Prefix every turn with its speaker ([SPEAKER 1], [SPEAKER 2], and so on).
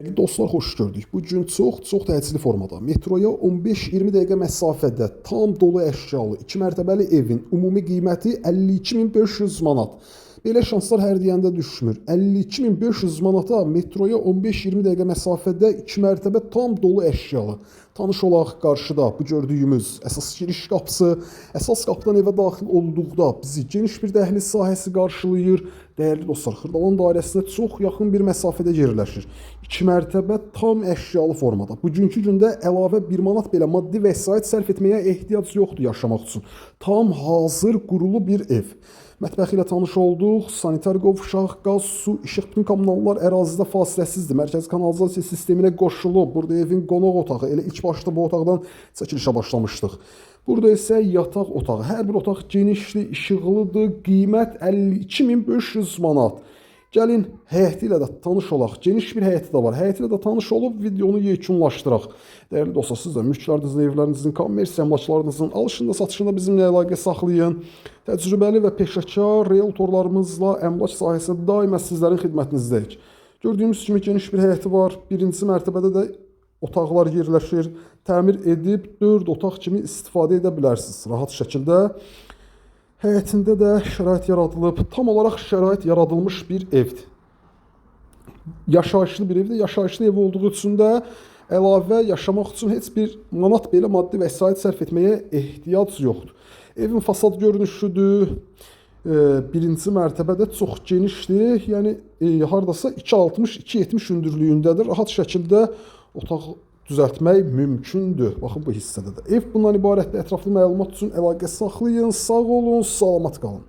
[SPEAKER 1] Dostlar, xoş gördük. Bu gün çox-çox təcili formada metroya 15-20 dəqiqə məsafədə tam dolu əşyalı 2 mərtəbəli evin ümumi qiyməti 52.500 manat. Belə şanslar hər deyəndə düşmür. 52.500 manata metroya 15-20 dəqiqə məsafədə 2 mərtəbə tam dolu əşyalı. Tanış olaq, qarşıda bu gördüyümüz əsas giriş qapısı. Əsas qapıdan evə daxil olduqda bizi geniş bir dəhliz sahəsi qarşılayır. Dəyərli dostlar, Xırdalan dairəsinə çox yaxın bir məsafədə yerləşir. 2 mərtəbə tam əşyalı formada. Bugünkü gündə əlavə 1 manat belə maddi vəsait sərf etməyə ehtiyac yoxdur yaşamaq üçün. Tam hazır qurulu bir ev. Mətbəxi ilə tanış olduq. Sanitar qovşaq, qaz, su, işıq, bütün kommunallar ərazidə fasiləsizdir. Mərkəzi kanalizasiya sisteminə qoşulub. Burada evin qonaq otağı. Elə ilk başda bu otaqdan çəkilişə başlamışdıq. Burada isə yataq otağı. Hər bir otaq genişli, işıqlıdır. Qiymət 52.500 manat. Gəlin həyəti ilə də tanış olaq. Geniş bir həyəti də var. Həyəti ilə də tanış olub videonu yekunlaşdıraq. Dəyərli dostlar, siz də mülklərinizin, evlərinizin, kommersiya əmlaklarınızın alışında, satışında bizimlə əlaqə saxlayın. Təcrübəli və peşəkar realtorlarımızla əmlak sahəsində daima sizlərin xidmətinizdəyik. Gördüyümüz kimi geniş bir həyəti var. Birinci mərtəbədə də otaqlar yerləşir. Təmir edib 4 otaq kimi istifadə edə bilərsiniz rahat şəkildə. Həyətində də şərait yaradılıb. Tam olaraq şərait yaradılmış bir evdir. Yaşayışlı bir evdir. Yaşayışlı ev olduğu üçün də əlavə yaşamaq üçün heç bir manat belə maddi vəsait sərf etməyə ehtiyac yoxdur. Evin fasad görünüşüdür. Birinci mərtəbədə çox genişdir. Yəni hardasa 2.60, 2.70 hündürlüyündədir. Rahat şəkildə otaq düzəltmək mümkündür. Baxın bu hissədə də. Ev bundan ibarətdir. Ətraflı məlumat üçün əlaqə saxlayın. Sağ olun, salamat qalın.